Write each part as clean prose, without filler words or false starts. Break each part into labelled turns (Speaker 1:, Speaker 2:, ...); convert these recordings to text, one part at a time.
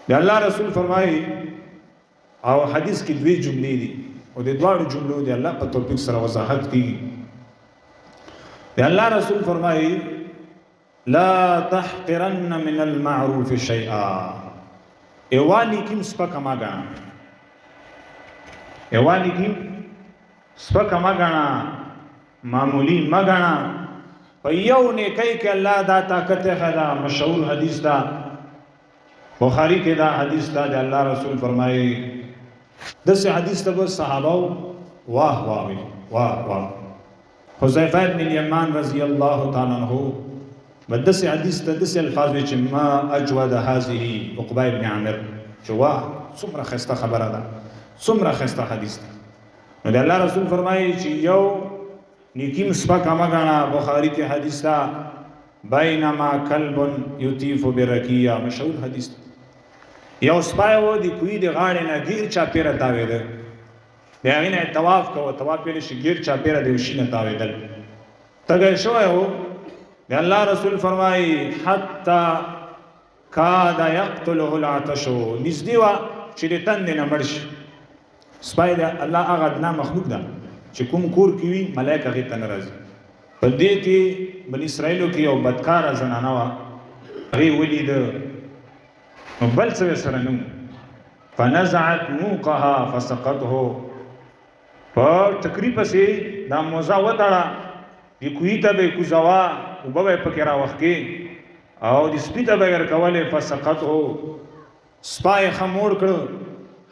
Speaker 1: د الله رسول فرمایي، او حدیث کې دوې جملې دي، او د دواړو جملو د الله په توفیق سره وضاحت کیږي. د الله رسول فرمایي، لا تحقرن من المعروف شيئا، یوه نیکیم سپکه مه ګڼه، یوه نیکیم سپکه مه ګڼه، معمولی مه ګڼه. په یو نیکۍ کې الله دا طاقت ایښی ده. مشهور حدیث ده، بخاری کې دا حدیث ده، د الله رسول فرمایي، داسې حدیث ته به صحابه واه واه وي، واه واه. حذیفه ابن الیمان رضی الله تعالی عنہ به داسې حدیث ته داسې الفاظ وي چې ما اجود هذه، عقبه ابن عامر چې واه څومره ښایسته خبره ده، څومره ښایسته حدیث ده. نو د الله رسول فرمایي چې یو نیکیم سپکه مه ګڼه. بخاری کې حدیث ده، بینما کلب یطیف برکیه، مشهور حدیث ده. یو سپی و د کوی د غاړې نه ګیر چاپېره تاوېده، د هغې نه یې طواف کوه، طواف ویلی شي ګیر چاپېره د یو شي نه تاوېدل، تږی شوی و. د الله رسول فرمایي حتی کاد یقتله العطش، نږدې وه چې د تندې نه مړ شي. سپی د الله هغه ادنا مخلوق ده چې کوم کور کې وي ملایک هغې ته نه راځي. په دې کې بني اسرائیلو کې یو بدکاره زنانه وه، هغې ولیده نو بل څه یې سره نه وو، فنزعت موقها فسقته، په ټکري پسې دا موزه وتړه، د کوهي ته به یې کوزوه، اوبه به یې پکې راوښکې او د سپي ته به یې ورکولې، فسقته، سپا یې ښه موړ کړ.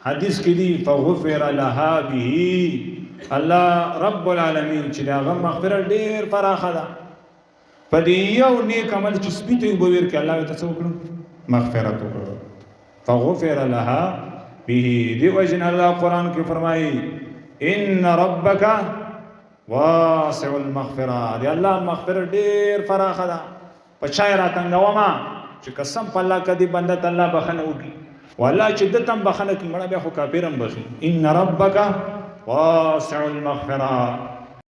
Speaker 1: حدیث کې دي فغفر لها به، الله رب العالمین چې د هغه مغفرت ډېر پراخه ده، په دې یو نیک عمل چې سپي ته اوبه ورکړي الله ورته څه وکړو؟ مغفرت وکړو، فغفر لها به. دې وجې نه الله قرآن کې فرمایي ان ربک واسع المغفره، د الله مغفرت ډېر پراخه ده. په چا یې راتنګوه ما چې قسم په الله که دې بنده ته الله بخښنه وکړي، والله چې ده ته هم بخښنه کړي مړه بیا خو کافر هم بخښي. ان ربک واسع المغفره.